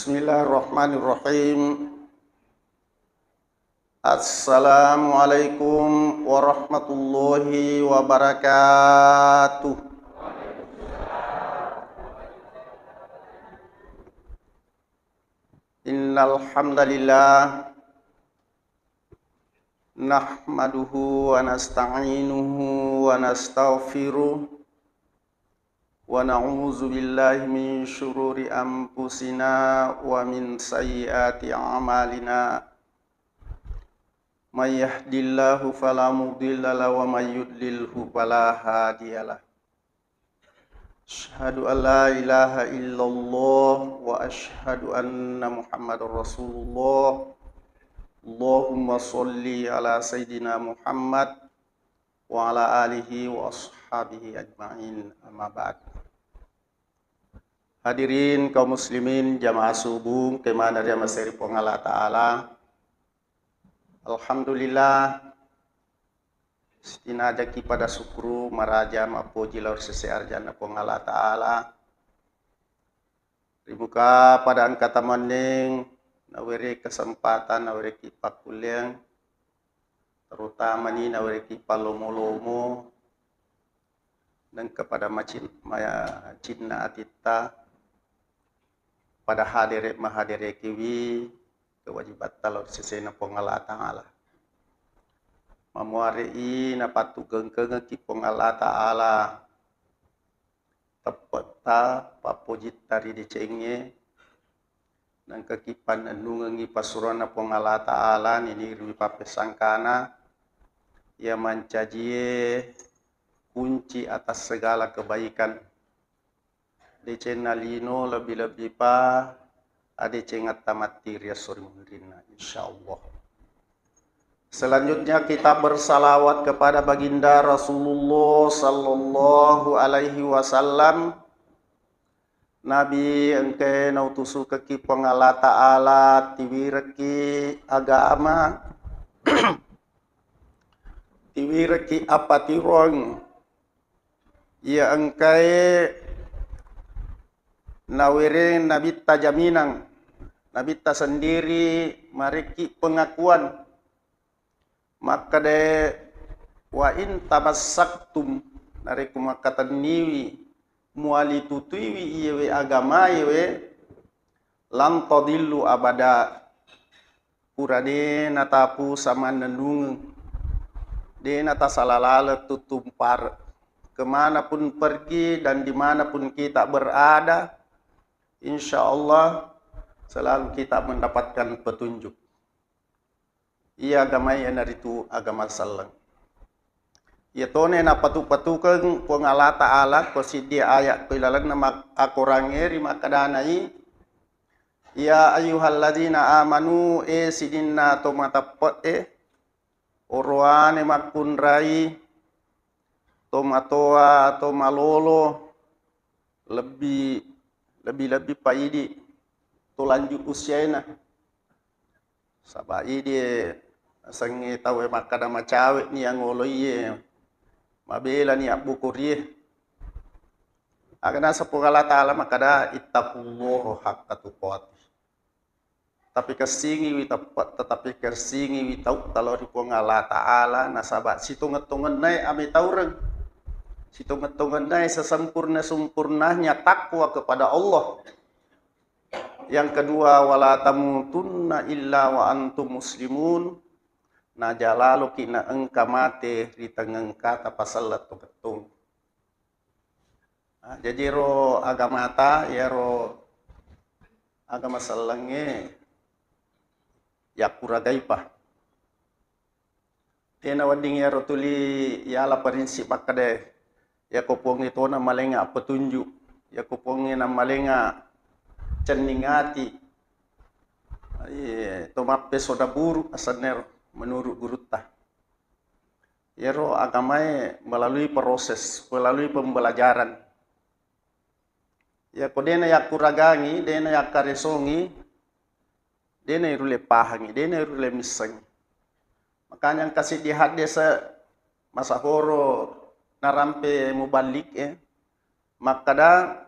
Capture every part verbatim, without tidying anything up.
Bismillahirrahmanirrahim. Assalamualaikum warahmatullahi wabarakatuh. Innal hamdalillah, nahmaduhu wa nasta'inuhu wa nastaghfiruh, wa na'udzu billahi min syururi anfusina wa min sayyiati a'malina. May yahdillahu fala mudilla lahu wa may yudlilhu fala hadiya lah. Asyhadu an la ilaha illallah wa asyhadu anna Muhammadar Rasulullah. Allahumma sholli ala sayyidina Muhammad wa ala alihi wa ashabihi ajma'in, amma ba'd. Hadirin kaum muslimin, jamaah subuh, kemana dia maseri Puang Allah Ta'ala. Alhamdulillah, sitinajaki pada syukru, maraja, mappoji lao ri sese arjanna Puang Allah Ta'ala. Ribuka pada engka tamenneng, nawere kesempatan, nawereki pakkulleng, terutamani nawereki pallomo-lomo, nengka pada macin-, macinna atitta, pada hadere mahaderekiwi kewajibatta lao ri sesena Puang Allah Ta'ala. Mamuare'i napattugengkengekki Puang Allah Ta'ala teppe'ta, pappojitta ri decengnge, nengkaki pannennungengngi passuroanna Puang Allah Ta'ala, niniruwi pappesangkana, iya mancajie kunci atas segala kebaikan. Decenna lino, lebbi-lebbipa adecengatta matti ri esso ri munrinna, insyaallah. Selanjutnya kita bersalawat kepada baginda Rasulullah sallallahu alaihi wasallam. Nabi engkae nautusukekki Puang Allah Ta'ala, tiwirekki agama, tiwirekki apatiroang, iya engkae nawereng Nabitta jaminang, Nabitta sendiri marekki pengakuan. Makkeda, "Wa in tamassaktum," narekko makkatenniwi, muali tutuiwi iyewe agamaewe, "lan tadillu abada." Pura de natapusa mannennungeng, de natasala laleng tuttumpare. Kemanapun pergi dan dimanapun kita berada, insya Allah selalu kita mendapatkan petunjuk. Iya agamae iyanaritu agama selleng. Iyatone napatu-patukeng Puang Allah Ta'ala ko siddi ayat ko ilalenna mak-, akorangnge ri makkedanai, "Ya ayyuhalladzina amanu," e sininna to mateppe'e, oroane makkunrai, to matoa, to malolo, lebbi-, lebbi-lebbi pa idi to lanjut usiaena. Saba idi asengnge tauwe makkada macawe'ni angoloiye, mabelani abbokorie. Aga naseng Puang Allah Ta'ala makkada, "Ittaqullaha haqqa tuqatih." Tapikessingiwi teppe-, tetapi kessingiwi tau talo ri Puang Allah Ta'ala, nasaba sitongeng-tongennae ametaureng, sitongeng-tongennae sesempurna-sempurnanya takwa kepada Allah. Yang kedua, "Wala tamutunna illa wa antum muslimun." Naja laloki naengka mate ri tengngengkata pasella tongeng-tongeng. Ah, jaji ro agamata, iyaro agama sellengnge yakkuragaipa. Tena wedding iyaro tuli yala prinsip makkeda, yako Puangnge tona malenga petunjuk, yako Puangnge namalenga cenning ati, iye, to mappesoda buruk asennero menurut gurutta. Iyaro agamae melalui proses, melalui pembelajaran. Yako dena yakkuragangi, dena yakkaresongi, dena irulle pahangi, dena irulle missengi. Makanya engka siddi haddese masahoro narampe muballik e, makkada,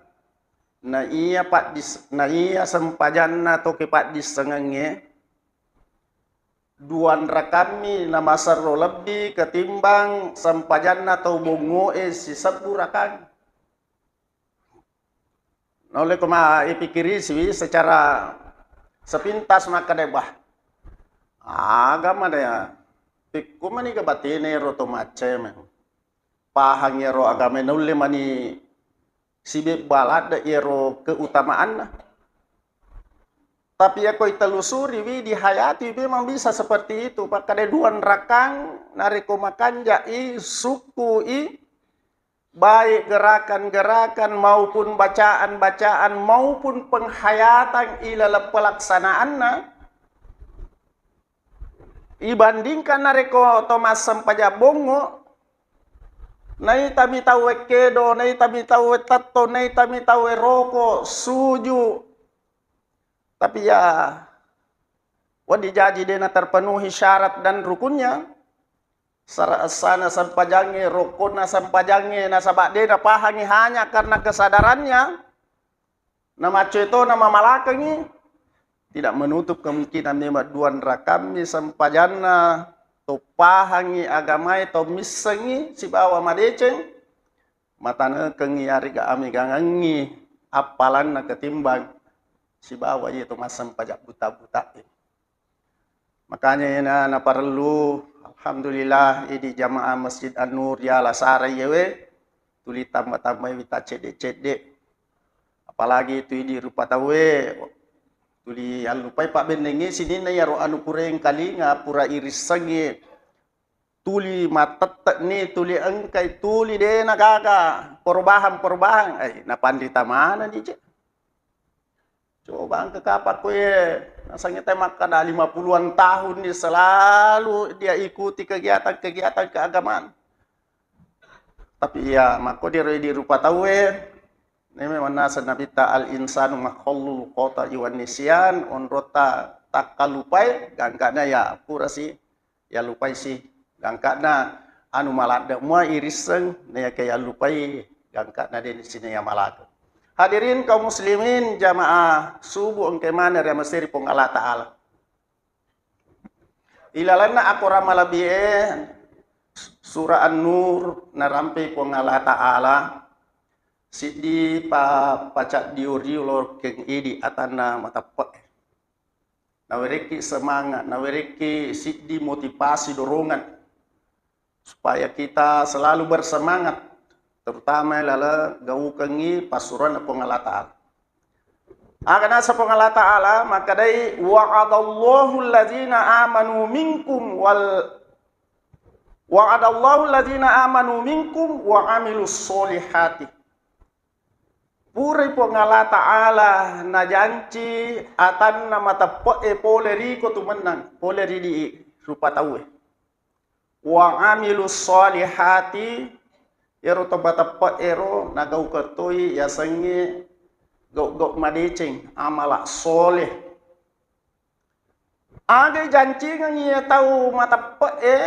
Na iya paddis-, na iya sempajanna to kepaddissengengnge, duanrakammi namaserro lebbi ketimbang sempajanna tau bongngoe sisebbu rakang. Naulle ko ma-, ipikiri siwi secara sepintas makkeda, "Bah, aga mada ya, pikku mani ga batene ro to macceme." Pahang iyaro agamae, naulle mani sibebba ladde iyaro keutamaanna. Tapi yako itelusuriwi, dihayati, memang bisa seperti itu. Pakkada duanrakang, narekko makanja'i, sukkui, baik gerakan-gerakan maupun bacaan-bacaan maupun penghayatan ilaleng pelaksanaanna, ibandingkan narekko to massempajang bongngo, naitami tauwe kedo, naitami tauwe tetto, naitami tauwe roko, suju. Tapi ya, wedding jaji de' naterpenuhi syarat dan rukunnya. Sara-, essana sempajangnge, rokkonna sempajangnge, nasaba de' napahangi hanya karena kesadarannya, namaccoi to namamalakengi, tidak menutup kemungkinan memang duanrakammi sempajanna to pahangi agamae, to missengi sibawa madeceng, matanekengngi yarega amegangengngi appalanna ketimbang sibawa iya to massempajang buta-butae. Makanya iyana naparellu, alhamdulillah, idi jamaah Masjid An-Nur ya lasara iyewe, tuli tambah-tambahi wita cedde-cedde. Apalagi tu idi rupa tauwe, tuli allupai pabbennengngi sininna iyaro anu pura engkalinga, pura irissengngi, tuli mattette'ni, tuli engkai, tuli de' nagaga perubahan-perubahan. Eh, napanrita manenni, Cek. Coba engka kapang koe, nasengnge te makkada lima puluhan tahun ni selalu dia ikuti kegiatan-kegiatan keagamaan. Tapi iya, makko diro idi rupa tauwe, neme mannaseng Nabitta, "Al insanu makhollul khota iwan nisyan", onrota takkalupai, gangkana ya purasi yallupai si gangkana anu maladde mua irisseng, naiyakia yallupai gangkana de' sinaya malakeng. Hadirin kaum muslimin, jamaah subuh engkai maneng ri amaseri Puang Allah Ta'ala. Ilalenna akorang malebbi'e, Surah An-Nur, narampei Puang Allah Ta'ala siddi pa-, pacaddio-rio lokeng idi atanna mateppe'e. Nawerekki semangat, nawerekki siddi motivasi dorongan supaya kita selalu bersemangat, terutama laleng gaukengngi passuroanna Puang Allah Ta'ala. Aga naseng Puang Allah Ta'ala makkedai, "Wa'adallahu allazina amanu minkum wal, wa'adallahu allazina amanu minkum wa amilus solihati." Purai Puang Allah Ta'ala najanci atanna mateppe'e pole riko tu mennang, pole ri di rupa tauwe. Wa amilus solihati, ero to mateppe'ero nagaukeng toi yasengnge gau-gau madeceng, amala soleh. Aga ijancingengngi iya tau mateppe'e,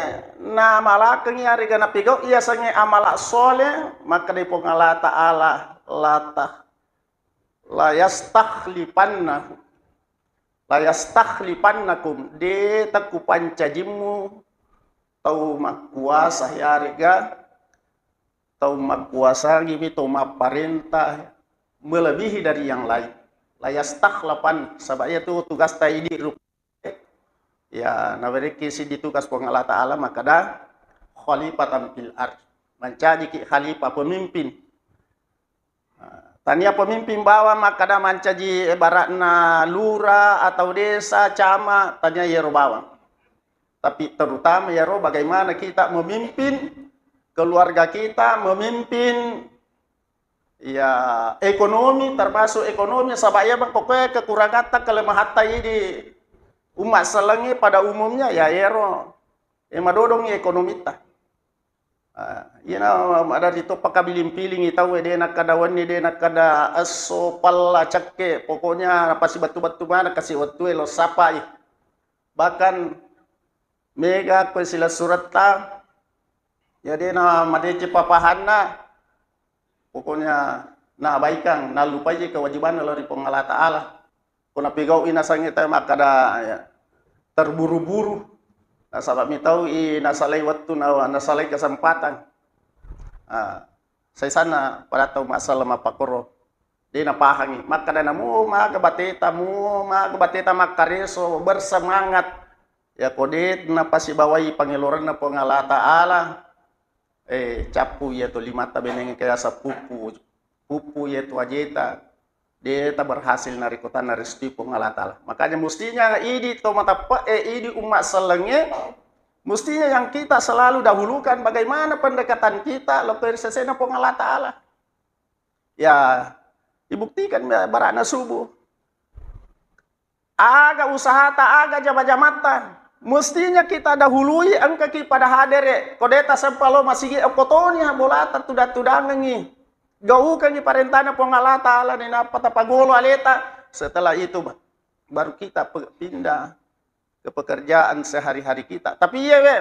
namalakengngi yarega napigau iyasengnge amala soleh, makkedai Puang Allah Ta'ala, "La tah-, la yastakhlifannahu, la yastakhlifannakum", de' takupancajimmu tau makkuasa yarega tau makkuasangimi tau mapparenta melebihi dari yang lain. La yastakhlafan, saba' iyatu tugasta idi rupa. Ya, nawerekki siddi tugas Puang Allah Ta'ala makkeda khalifatan fil ard. Mancajiki khalifah, pemimpin. Nah, tania pemimpin bawang makkeda mancaji ibaratna lura atau desa, camat, tania iyaro bawang. Tapi terutama iyaro bagaimana kita memimpin keluarga kita, memimpin, ya, ekonomi, termasuk ekonomi, saba' iya bang pokoknya kekurangatta, kelemahatta idi umma' sellengnge pada umumnya, ya, iyaro, eh, madodongngi ekonomitta. Ah, iyana maderri to pakabiling-pilingi tauwe, de' nakkeda wenni, de' nakkeda esso, pella, cekke, pokoknya napasibattu-battu maneng kasi wettue lo sapai. Bahkan mega ko silessuretta, ya de' namadeceng papahanna. Pokoknya naabaikan, nallupai kewajibanna lao ri Puang Allah Ta'ala. Ko napigau'i nasengnge tau makkada, ya, terburu-buru. Nasaba mitau'i nasalai wettu na-, nasalai kesempatan. Ah, saisanna pada tau masalah mappakoro. De napahangi. Makkada namu maga bateta, mu maga bateta makkareso, bersemangat. Ya ko de napasibawai pangeloranna Puang Allah Ta'ala, eh, cappu iya to limatta beneng ke asa pupu, pupu iya to ajeta, de ta berhasil narekko tanna restui Puang Allah Ta'ala. Makanya mestinya idi to mateppe, eh, idi umma sellengnge, mestinya yang kita selalu dahulukan bagaimana pendekatan kita lokko ri sesena Puang Allah Ta'ala. Ya, dibuktikan bara'na subuh. Aga usahata, aga jama-jamatta, mestinya kita dahului engkaki pada hadere. Ko de tasempa lo masigi, okko toni ha bolata tudang-tudangengi. Gaukengi parentana Puang Allah Ta'ala, ni nappa tapagolo aleta. Setelah itu, ba-, baru kita pe-, pindah ke pekerjaan sehari-hari kita. Tapi iya we,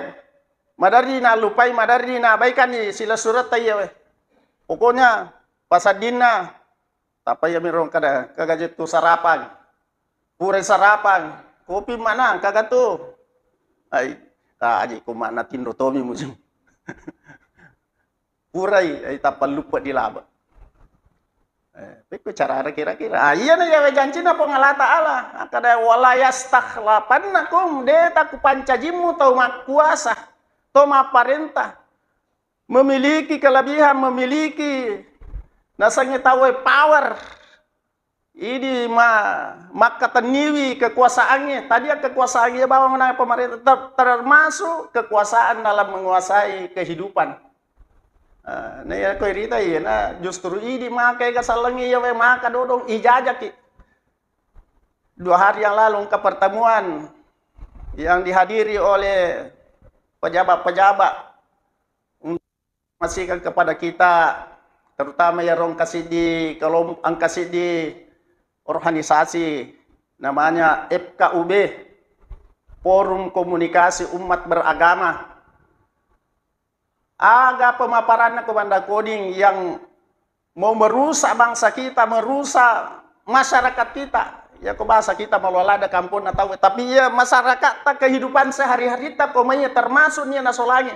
maderri nallupai, maderri naabaikan ni sila suretta iya we. Pokoknya pasaddinna, tappa iya miro kada, kaga jettu sarapang. Purai sarapang, kopi mana, kaga tu. Ai, aji ko mana tinro tomi musim. Purai, ai, tappa luppe di laba. Eh, pekko carana kira-kira. Ah, iyana iyawe jancina Puang Allah Ta'ala. Akkada, "Wala yastakhlafannakum," de takupancajimmu tau makkuasa, tau mapparenta. Memiliki kelebihan, memiliki nasengnge tauwe power. Idi ma-, makkatenniwi kekuasaangnge. Tadi kekuasaangnge bawang na pemerintah ter-, termasuk kekuasaan dalam menguasai kehidupan. Ah, na iya ko irita iya, na justru idi maka ega sallengngi iya we maka dodong ijajaki. Dua hari yang lalu engka pertemuan yang dihadiri oleh pejabat-pejabat untuk memastikan kepada kita, terutama ya rong kasidi kelom-, angkasidi organisasi namanya F K U B, Forum Komunikasi Umat Beragama. Aga pemaparanna Komandan Kodim yang mau merusak bangsa kita, merusak masyarakat kita. Ya, ko bahasa kita malualada kampung na tau, tapi ya masyarakat ta kehidupan sehari-hari ta pemaya termasuk nia nasolangi.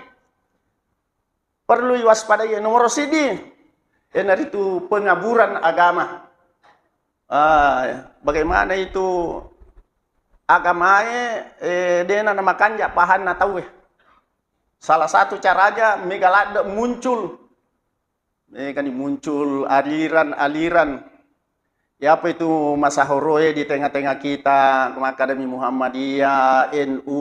Perlu waspadai. Nomor sidi, iyanaritu pengaburan agama. Ah, bagaimana itu agamae, eh, dena namakanja pahanna tauwe. Salah satu caraja mega ladde muncul. Megani muncul aliran-aliran. Yapa itu masahoroe di tengah-tengah kita, makkadami Muhammadiyah, N U,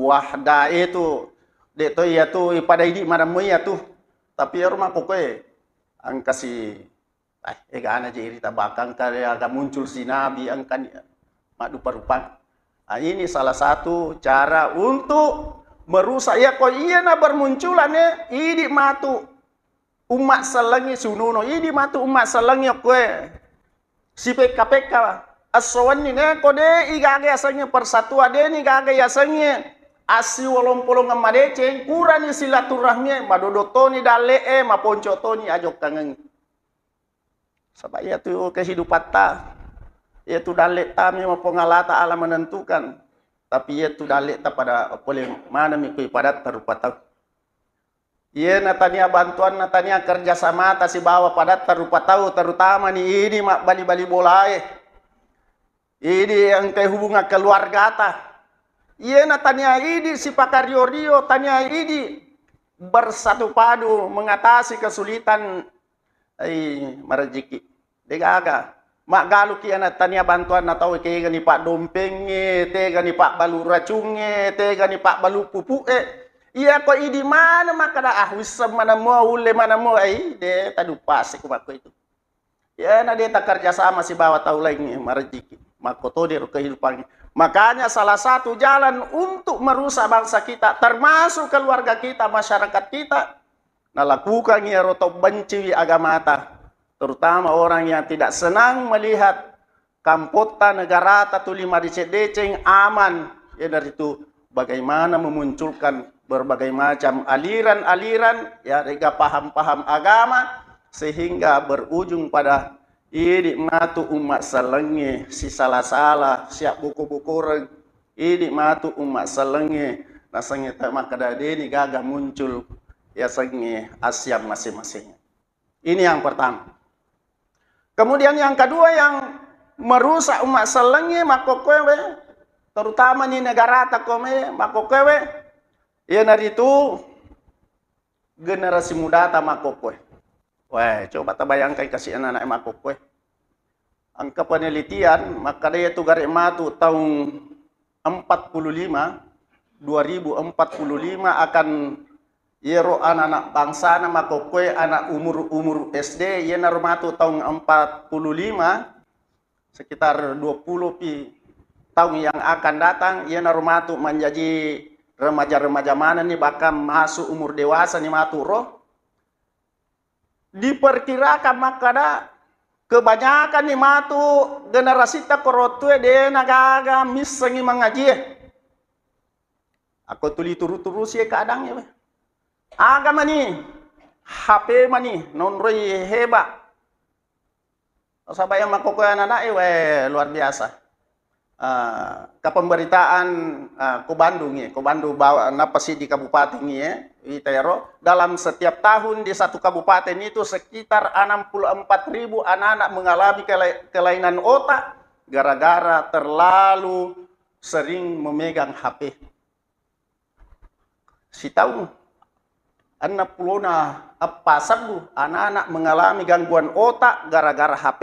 Wahda itu. De to iya tu, pada idi madammo iya tu. Tapi ero makkokoe, angkasi, eh, egana je irita bakang kare aga muncul si nabi angkani maddupa-rupang. Ah, ini salah satu cara untuk merusak. Ya, ko iya na bermunculan, eh, idi matu umma sellengngi sununo, idi matu umma sellengngi okkoe. Sipekka-pekka esso wenni ne, ko de igaga yasengnge persatuan, de ni gaga yasengnge assiwolong-polongeng madeceng, kurani silaturahmi, madodo toni dalle e, maponco toni ajokkangeng. Saba iyatu kehidupatta, iyatu dalle'ta memang Puang Allah Ta'ala menentukan. Tapi iyatu dalle'ta pada pole maneng mi kui padatta rupa tau. Iyena tania bantuanna, tania kerja samata sibawa padatta rupa tau, terutama ni idi mabbali-bali bolae. Idi engkai hubungan keluargata. Iyena tania idi sipakario-rio, tania idi bersatu padu mengatasi kesulitan, ai, marejeki. Degaga. Maggaluki ana tania bantuanna tau, kegani paddompengnge, tegani pabbalu racungnge, tegani pabbalu pupu'e. Iya ko idi maneng makkada, ah, wisseng maneng mua, ulle maneng mua, ai, de taduppasi ku makko itu. Iyana de takerja sama sibawa tau laingnge, marejeki. Makko todiro kehidupangnge. Makanya salah satu jalan untuk merusak bangsa kita, termasuk keluarga kita, masyarakat kita, nalakukangngi ero tau benciwi agamata, terutama orang yang tidak senang melihat kampotta, negarata tuli madeceng-deceng, aman, iyanaritu bagaimana memunculkan berbagai macam aliran-aliran, ya, rega paham-paham agama, sehingga berujung pada idi matu umma sellengnge sisala-sala, siabbuko-bukoreng, idi matu umma sellengnge nasengnge ta makkeda deni gaga muncul yasengnge asiang masing-masing. Ini yang pertama. Kemudian yang kedua yang merusak umma sellengnge makkokkoe we, terutama ni negarata kome makkokkoe we, iyanaritu generasi mudata makkokkoe. Weh, coba tabayangkan kasi anak-anak makkokkoe. Engka penelitian makkeda iyatu gare matu taung empat puluh lima, dua ribu empat puluh lima akan iyaro anak-anak bangsana makkokkoe anak umur-umur S D, iyanaro matu taung empat puluh lima, sekitar dua puluh pi taung yang akan datang, iyanaro matu manjaji remaja-remaja manenni, bahkan masuk umur dewasa ni matu ro. Diperkirakan makkeda kebanyakan ni matu generasita korottue dena gaga missengi mangajie. Ako tuli turu-turusi keadaan ya, weh. Aga mani, H P mani, nonroi hebat. Nasaba iya makkokkoe anak-anak e, weh, luar biasa. Ah, kepemberitaan, ah, ko Bandung ya, ko Bandung bawa napa sih di kabupaten ya, ita ero. Dalam setiap tahun di satu kabupaten itu sekitar enam puluh empat ribu anak-anak mengalami kela- kelainan otak gara-gara terlalu sering memegang H P. Sitaung enneng pulona eppa sebbu anak-anak mengalami gangguan otak gara-gara H P.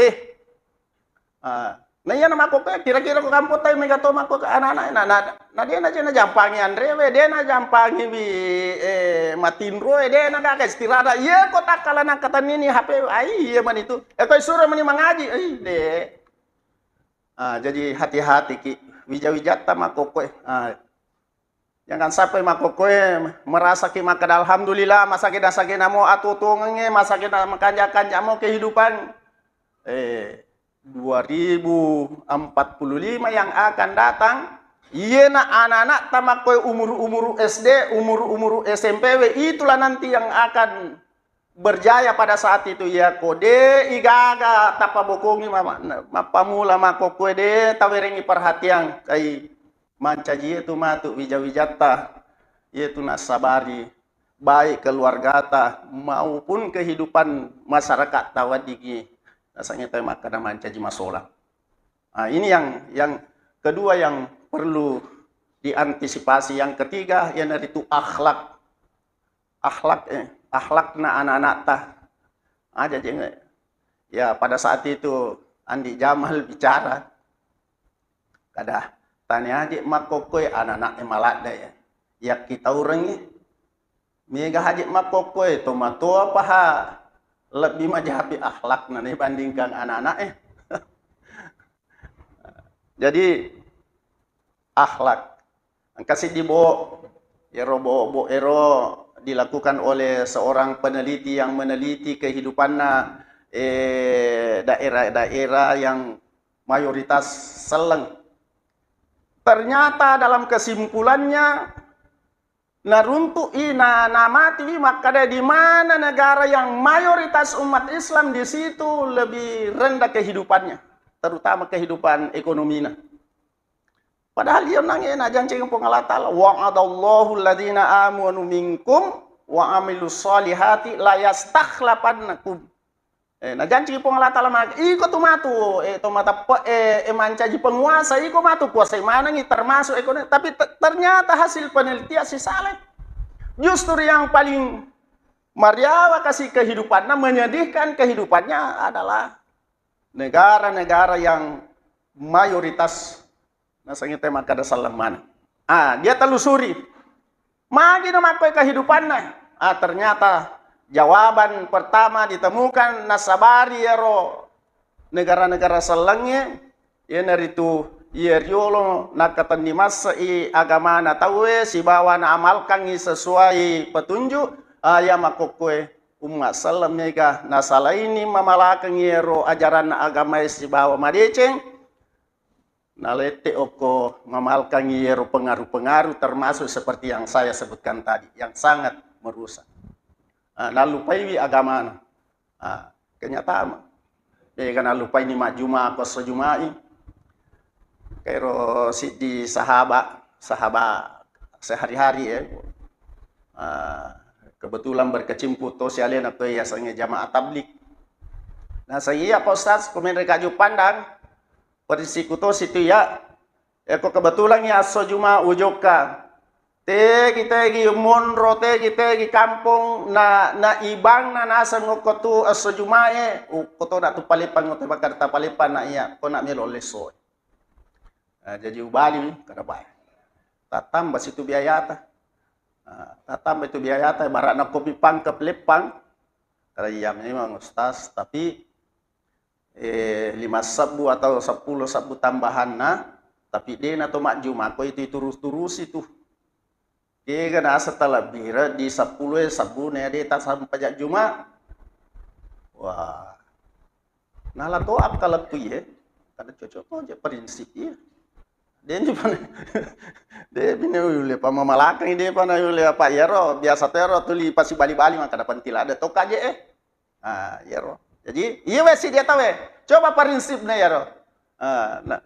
Ah, na iya na makkokkoe, kira-kira ko kampong tai mega to makkokkoe anak-anak na, na, na dia na jena jampangi anrewe, dia na jampangi wi, eh, matinroe, dia na gaga istirahat. Iya ko takkala nangkatennini H P, ai iya mani tu. Eh, ko isuro mani mangaji, ai de. Ah, jadi hati-hati ki, wija-wijatta makkokkoe. Ah, jangan sampai makkokkoe merasa ki makkeda alhamdulillah, masakit-sakit namo atuo-tuongengnge, masakit makanja-kanja mo kehidupan. Eh, dua ribu empat puluh lima yang akan datang, iyena anak-anak tamakkoe umur-umur S D, umur-umur S M P we, itulah nanti yang akan berjaya pada saat itu. Iya ko de igaga tapabokongi ma- ma- mappamula makkokkoe de tawerengi perhatian, kai mancaji itu matu wija-wijatta, itu nasabari baik keluargata maupun kehidupan masyarakat tawadigi. Nasangita makkeda mancaji masolang. Ah, ini yang yang kedua yang perlu diantisipasi. Yang ketiga, iyanaritu akhlak. Akhlak, eh, akhlakna anak-anakta. Aja jeng. Ya, pada saat itu Andi Jamal bicara, kada tani aje makkokkoe anak-anak e maladda ya. Yakkitaurengngi. Mega haji makkokkoe, tomatoa paha lebbi majapi akhlakna dibandingkan anak-anak e. Jadi akhlak. Engka siddi bo, ero bo, bo ero dilakukan oleh seorang peneliti yang meneliti kehidupanna, eh, daerah-daerah yang mayoritas selleng. Ternyata dalam kesimpulannya naruntu'i na namatiwi makkeda di mana negara yang mayoritas umat Islam di situ lebih rendah kehidupannya, terutama kehidupan ekonomina. Padahal iya nange najanceng Puang Allah Ta'ala, wa'adallahu alladhina amanu minkum wa amilus salihati layastakhlafannakum. Eh, najanci Puang Allah Ta'ala maka, iko tu matu, eh, to mateppe, eh, eh, mancaji penguasa, iko matu kuasai manengi termasuk ekonomi. Tapi te- ternyata hasil penelitian si Saleh justru yang paling mariawa kasih kehidupannya, menyedihkan kehidupannya adalah negara-negara yang mayoritas nasangita makkeda selleng maneng. Ah, dia telusuri. Magi na makkoi kehidupanna? Ah, ternyata jawaban pertama ditemukan nasabari ero negara-negara sellengnge, iyanaritu iya riolo nakkatenni masse'i agamana tauwe sibawa naamalkangngi sesuai petunjuk, ah, iya makkokkoe umma selleng mega nasalaini mamalakengngi ero ajaranna agamae sibawa madeceng, nalette okko mamalkangngi ero pengaruh-pengaruh termasuk seperti yang saya sebutkan tadi yang sangat merusak. Ah, nallupaiwi agamana. Ah, kenyataan. Dega nalupaini majjuma ko esso Juma'i. Kairo siddi sahaba, sahaba sehari-hari ya. Ah, kebetulan berkecimpung tosi alena ko yasengnge jamaah tablik. Nah, saya Pak Ustaz, komen reka Jupandang, perisiku tosi tu ya. Eko kebetulan ya esso Juma ujokka. Tegi-tegi monro, tegi-tegi kampong, na, na ibang na naseng okko tu esso Jumae, okko to na tu palepang, okko to bakar ta palepang na iya, ko na melo lesso. Nah, jadi ubali kada bae. Tattamba situ biayata. Nah, tattamba itu biayata, ibaratna kopi pangkep leppang. Kada iya memang Ustaz, tapi eh, lima sebbu atau seppulo sebbu tambahanna, tapi de na to majjuma ko itu turus-turusi tu. Kega nasa talebbire di seppulo e sebbu ne de ta sampaja juma. Wah. Nala to akkalettu ye. Kada cocok to je prinsip ye. De ni pana. De bine ule pa mamalakang de pana ule apa yero biasa tero tuli pasi bali-bali maka dapat tila ada to kaje eh. Ah, iyaro. Jadi, iya wesi dia tahu eh. Coba prinsipnya iyaro. Ah, nah.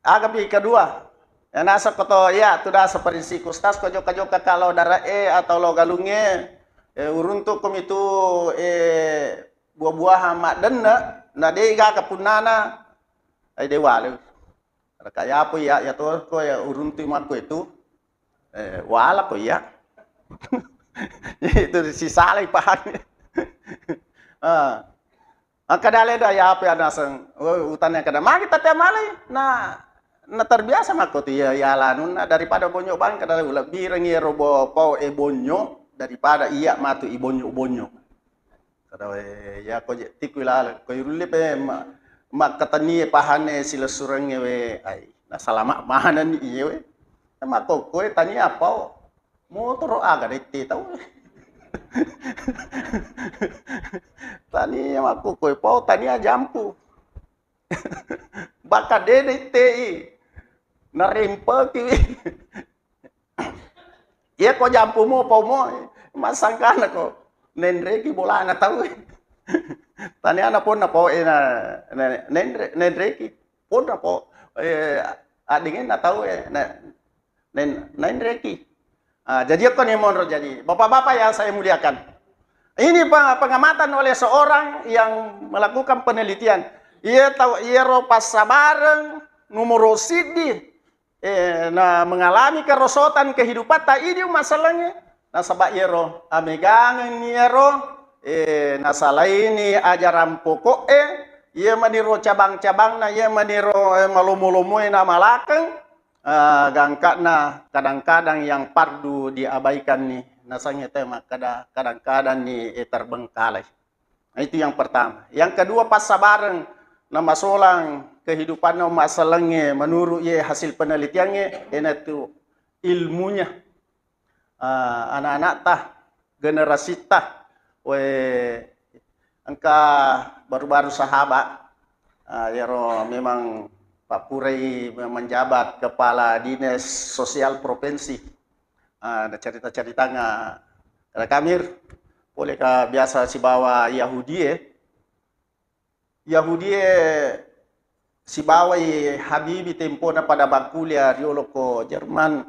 Agapi kedua. Ya nasa koto iya tu dasa prinsip Ustaz ko joka-joka kalau dara e atau lo galunge eh, uruntuk komitu eh, buah-buahan mak denne na dega kapunana ai dewale. Raka yapo iya ya to ko ya uruntu makko itu eh, wala ko iya. Itu sisalai paham. Ah. Angka dale da yapo ya naseng oh, utang yang kada magi tapi amalai na na terbiasa makko tu ya ya lanun daripada bonyo bang kada lebih rengi robo pau e bonyo daripada iya matu i bonyo bonyo. Kada we, ya ko je tiku laleng. Ko irulle pe ma, makkatanie pahane silessurengnge we. Ai, nasalama manenni iye we. Makkokkoe tania pao. Motoro aga dette tau. Tania makkokkoe pao tania jampu. Baka dede tei. Narempeki. Iya ko jampumo paumo massangkana ko nenreki bolana tau. Taniana ponna po eh, na, na, nenre, nenreki ponna po eh, adingenna tau eh, na, nen, nenreki. Ah, jadi apa nih monro jadi bapak-bapak yang saya muliakan. Ini pe- pengamatan oleh seorang yang melakukan penelitian. Iya tau iyaro passabareng nomoro siddi eh, na mengalami kerosotan kehidupatta idi umma sellengnge nasaba iyaro amegangenni iyaro eh, nasalaini ajaran pokok e iya maniro cabang-cabangna iya maniro eh, malomo-lomoe namalakeng eh, gangkana kadang-kadang yang pardu diabaikan ni nasangnge te makkada kadang-kadang ni eh, terbengkalai. Nah, itu yang pertama. Yang kedua, passabareng namasolang kehidupanna umma sellengnge menurut ye hasil penelitiangnge, enatu ilmunya ah, anak-anakta, generasitta, we engka baru-baru sahaba, ah, yero memang Pak Purai menjabat kepala dinas sosial provinsi. Ah, nacarita-caritanga kada kamir pole ka biasa sibawa Yahudie. Yahudie sibawai Habibi tempona pada bakkulia riolo ko Jerman.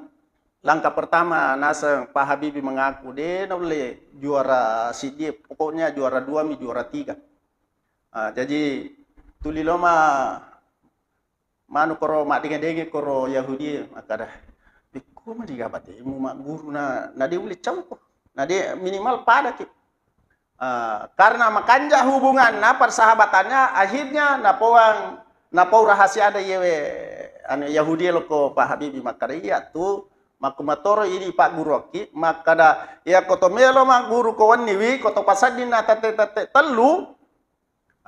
Langkah pertama naseng Pak Habibi mengaku de naulle juara siddi, pokoknya juara dua mi juara tiga. Ah, jadi tuli loma manu koro maddenge-denge koro Yahudi makkada, "Pekko mani ga batemu magguru na na de ulle cauko. Na de minimal padaki." Ah, karena makanja hubunganna persahabatannya akhirnya napoang napau rahasia ada yewe anu Yahudi loko Pak Habibi makkada iya tu makkumatoro idi Pak Guruki makkada iya koto melo magguru ko wenniwi koto pasaddinna tette-tette tellu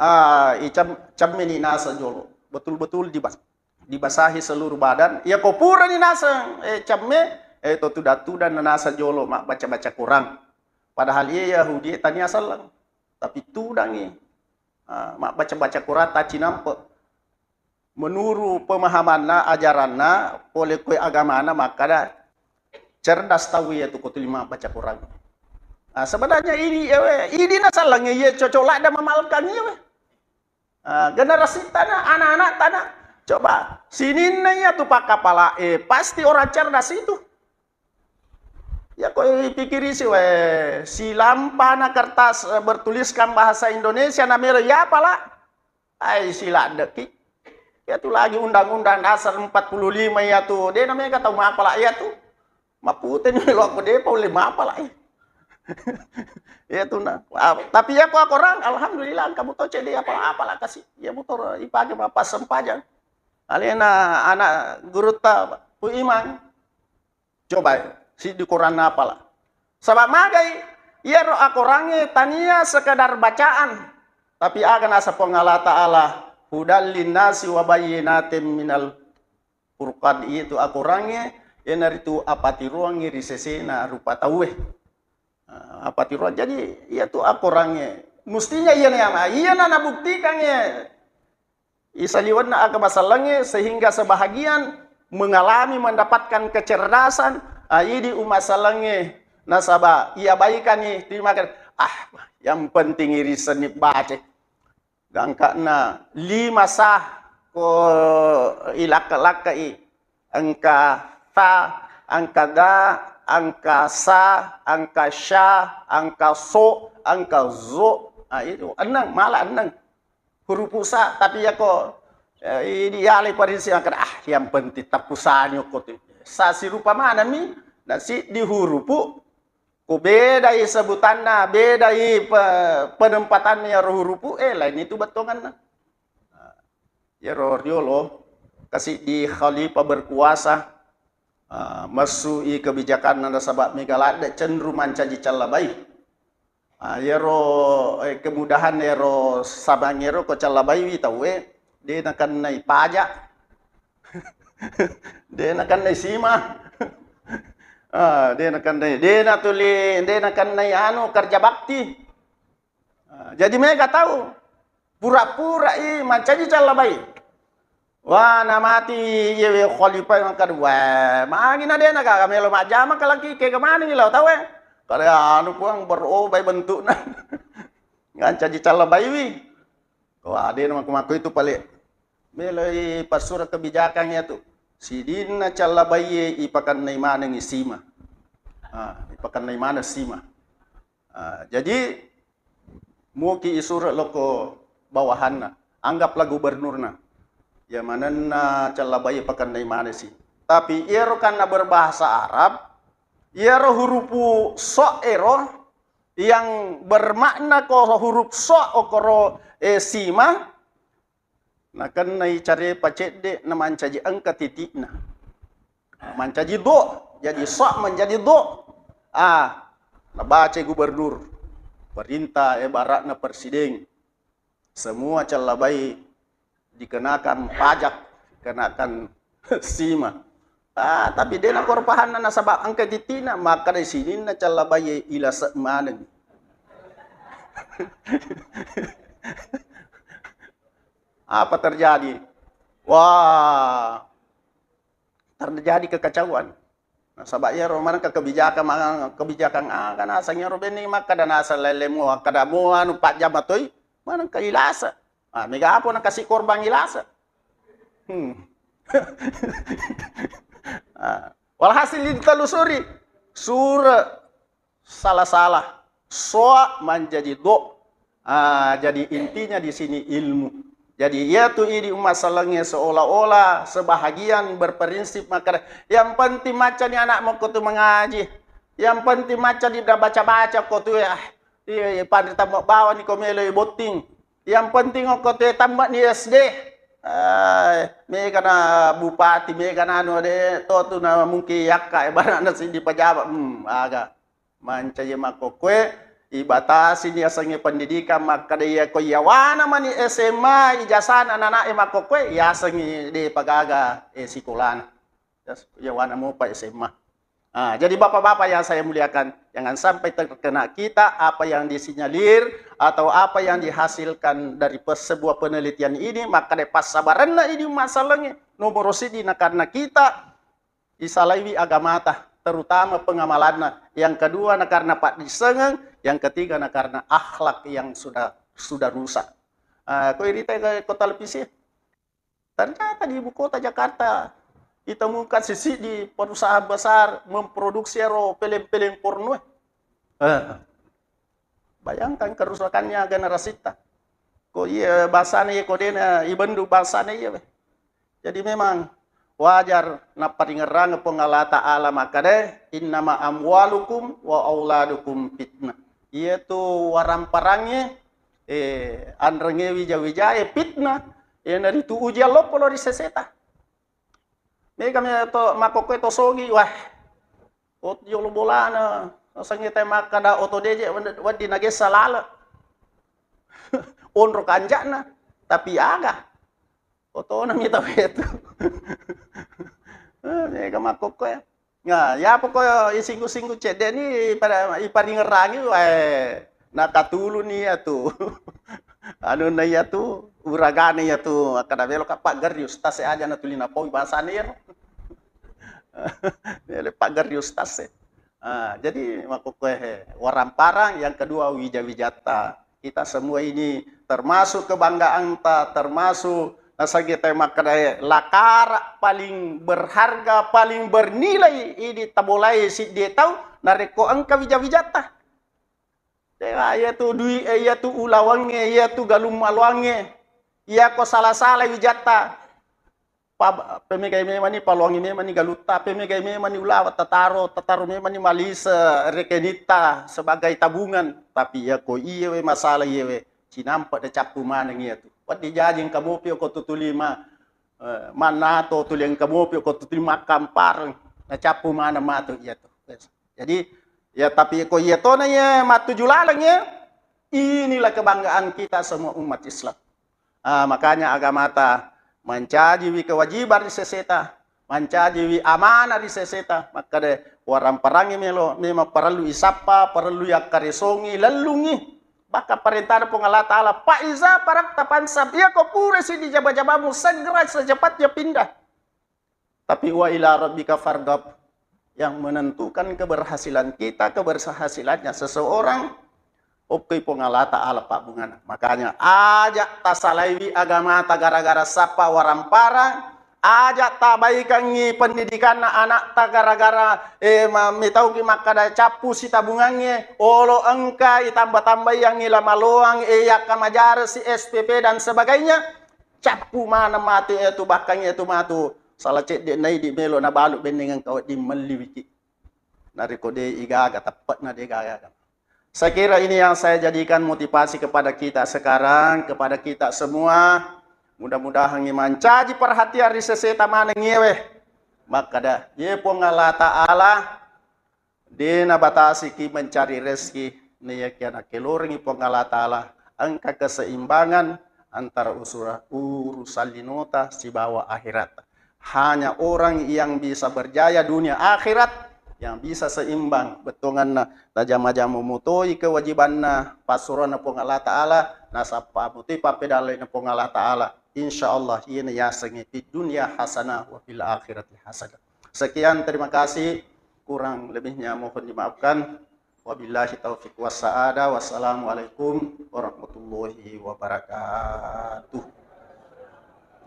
Ah, icam-, cammeni naseng jolo. Betul-betul dibas-, dibasahi seluruh badan. Iya ko purani naseng, eh, camme, eh, to tudang-tudang naseng jolo mabbaca-baca Quran. Padahal iya Yahudi tania selleng. Tapi tudangi. Ah, mabbaca-baca Quran tacinampe. Menurut pemahamanna, ajaranna, pole koe agamana makkada cerdas tau iya tu ko tuli mabbaca Quran. Nah, sebenarnya ini, eh, ini nasallangnge, iya cocok ladda mamalkang iya, weh. Ah, generasi tana, anak-anak tana. Coba, sininna iya tu pakkapala, eh, pasti orang cerdas itu. Ya, kau pikiri si, weh, silampana kertas, eh, bertuliskan bahasa Indonesia, namelo iya pala. Ai, siladdeki. Iya tu lagi undang-undang dasar empat puluh lima iya tu. De namega tau mapala iya tu. Mapute ni lo aku de pa ulle mapala iya. Iya tu na. Ah, tapi iya ko akorang, alhamdulillah, engka muto cedde apa-apa lah kasi. Iya muto ipake mappassempajang. Alena anak gurutta Pu Imang. Coba, siddi Quran apala. Saba magai, iyaro akorangnge tania sekedar bacaan, tapi aga nasa Puang Allah Ta'ala, hudal linnasi wa bayyinatin minal furqan, itu akorangnge, iyanaritu apatiroangnge ri sesena rupa tauwe. Ah, apatiroang. Jadi, iyatu akorangnge. Mestinya iyana, iyana nabuktikangnge isaliwenna agama sellengnge, sehingga sebahagian mengalami, mendapatkan kecerdasan, ah, idi umat sellengnge. Nasaba iya baikani, terima kasih. Ah, yang penting irisenni baca. Gangkana lima sa ko ilakka-lakkai. Engka ta, engka da, engka sa, engka sya, engka so, engka zo. Ah, itu enneng, malah enneng. Hurupu sa, tapi yako, eh, idi yalai parisi makkeda, "Ah, yang penting tappusani okko tu." Sa sirupa manami, na siddi hurupu, ku bedai sebutanna, bedai pe-, penempatanna yaro hurupu, eh, lain itu bettonganna. Yaro riolo, kasiddi khalifah berkuasa, ah, messui kebijakanna nasaba mega ladde cenderung mancaji callabai. Ah, iyaro, eh, kemudahan ero sabang ero ko callabaiwi tauwe, de nakennai pajak. De nakennai sima. Ah, de nakennai, de natuli, de nakennai anu kerja bakti. Ah, jadi mega tau pura-pura i mancaji callabai. Wah, namati iyewe khalifah makkeda, "Wah, magi na de na gaga melo majjama kalaki kega manengi lao tauwe." Kada anu puang berobai bentukna. Ngancaji callabaiwi. Wah, de na mako-mako itu pale. Meloi passura kebijakan iya tu. Sidinna callabaiye ipakennai manengi sima. Ah, ipakennai maneng sima. Ah, jadi muki isure lokko bawahanna, anggaplah gubernurna. Ya manenna callabai pakennai manesi. Tapi iyaro kanna berbahasa Arab, iyaro hurupu so ero yang bermakna ko huruf so okoro, eh, sima, nakennai carepa cedde namancaji engka titikna. Mancaji do, jadi sa menjadi do. Ah, nabaca gubernur, perintah ibaratna presiden. Semua callabai dikenakan pajak, kenakan sima. Ah, tapi de nakoro pahanna nasaba engka titikna, makkeda sininna callabai ilase maneng. Apa terjadi? Wah, terjadi kekacauan. Nasaba iyaro manengka kebijakan, maneng kebijakan aga naseng iyaro benni makkeda naseng lellemu, akkeda mu anu pajjama toi, manengka ilasa. Ah, mega apa nakasi korban ilasa. Hmm. Ah, walhasil ditelusuri, sure salah-salah. Soa manjadi do. Ah, jadi intinya di sini ilmu. Jadi, iya tu idi umma sellengngé seolah-olah sebahagian berprinsip makkeda, yang penting maccani anakmu ko tu mengaji. Yang penting maccani baca-baca ko tu, ah, iya, iya, panrita mebbawa ni ko melo botting. Yang penting ko tu tammat ni S D. Ah, mega na bupati, mega na anu de, to tu na mungkin yakka, ibaratna siddi pejabat. Hmm, aga. Mancaji makkokkoe, ibatasi ni yasengnge pendidikan, makkeda iya ko iyawana mani S M A ijazana anak-anak e makkokkoe, yasengngi de pagaga, eh, sikolana. Yas-, iyawana mopa S M A. Ah, jadi bapak-bapak yang saya muliakan, jangan sampai terkena kita apa yang disinyalir atau apa yang dihasilkan dari pe-, sebuah penelitian ini, makkeda passabarenna idi masalahnya nomor sidi na karena kita isalaiwi agamata. terutama pengamalanna. Yang kedua na karena paddissengeng, yang ketiga na karena akhlak yang sudah sudah rusak. Ah, ko irita ko televisi. Ternyata di ibu kota Jakarta ditemukan sisi di perusahaan besar memproduksi ero peleng-peleng porno. Eh. Bayangkan kerusakannya generasita. Ko iya bahasana iya ko dena ibendu bahasana iya weh. Jadi memang wajar naparingerrang Puang Allah Ta'ala makkeda, "Innama amwalukum wa auladukum fitnah." Iya tu waramparangnge, eh, anrenge wija-wijae fitnah, iyanaritu ujian loppo lao ri seseta. Mega me to makkokkoe to sogi, wah, oto jolo bolana, nasengnge te makkada oto deje wedding nagessa lale. Onro kanja'na, tapi aga. Otona mi tau itu. Eh, mega makkokkoe. Nah, ya pokok isinggu-singgu cedde ni pada iparingerangi, eh, nakatuluni iya tu. Anunna iya tu, uragana iya tu, makkada melo ka paggerri ustaz e aja natuli napau bahasana iyaro. Melo paggerri ustaz e. Ah, jadi makkokkoe he, waramparang, yang kedua wija-wijatta. Kita semua ini termasuk kebanggaanta, termasuk nasagi te makkeda e, lakara paling berharga, paling bernilai idi tabolai siddi tau narekko engka wija-wijatta. Dewa, iya tu dui e, iya tu ulawangnge, iya tu galung maloangnge, iya ko sala-sala wijatta. Pa-, pemegai memani, paloangi memani galutta, pemegai memani ulawa, tataro, tataro memani malise rekenitta sebagai tabungan. Tapi iya ko iye we masalah iye we, cinampe de cappu maneng iya tu. Waddi jaji engka mopi ko tutuli ma, eh, mannato tuli engka mopi ko tutuli makkampareng, na cappu maneng matu iya tu. Jadi, ya tapi ko iya tona iya matuju laleng iya, inilah kebanggaan kita semua umat Islam. Ah, makanya agamata mancajiwi kewajiban ri seseta, mancajiwi amanah ri seseta, makkeda waramparangngi melo, memang parellu isappa, parellu yakkaresongi, lellungi. Bahkan parentana Puang Allah Ta'ala, "Fa iza faragta fansab," iya ko pura siddi jaba-jabamu, segera secepatnya pindah. Tapi wa ila rabbika farghab, yang menentukan keberhasilan kita, keberhasilannya seseorang, okkoi Puang Allah Ta'ala pabbungana. Makanya, aja tasalaiwi agamata gara-gara sappa waramparang, aja tabaikangngi pendidikanna anakta gara-gara, eh, ma-, mitauki makkada cappu sitabungangnge, olo engka itamba-tambaiangngi lamaloang, eh, yakkamajare si S P P dan sebagainya, cappu maneng matu iya tu, bahkan iya tu matu sala cedde naidi melo nabalu benneng engka wedding melliwiki. Narekko de igaga, teppe'na de gaga. Saya kira ini yang saya jadikan motivasi kepada kita sekarang, kepada kita semua. Mudah-mudahan mancaji perhatian ri seseta maneng iyewe. Makkada, ye Puang Allah Ta'ala, de nabatasiki mencari rezeki, naiyakia nakelorengi Puang Allah Ta'ala, engka keseimbangan antara usura-, urusan linota sibawa akhirat. Hanya orang yang bisa berjaya dunia akhirat yang bisa seimbang bettuanganna, najama-jama mutoi kewajibanna, passuroanna Puang Allah Ta'ala, nasappa mutoi pappedallena Puang Allah Ta'ala. Insya Allah, iyena yasengnge fid dunya hasanah wa fil akhirati hasanah. Sekian, terima kasih. Kurang lebihnya mohon dimaafkan. Wabillahi taufiq wassa'adah. Wassalamualaikum warahmatullahi wabarakatuh.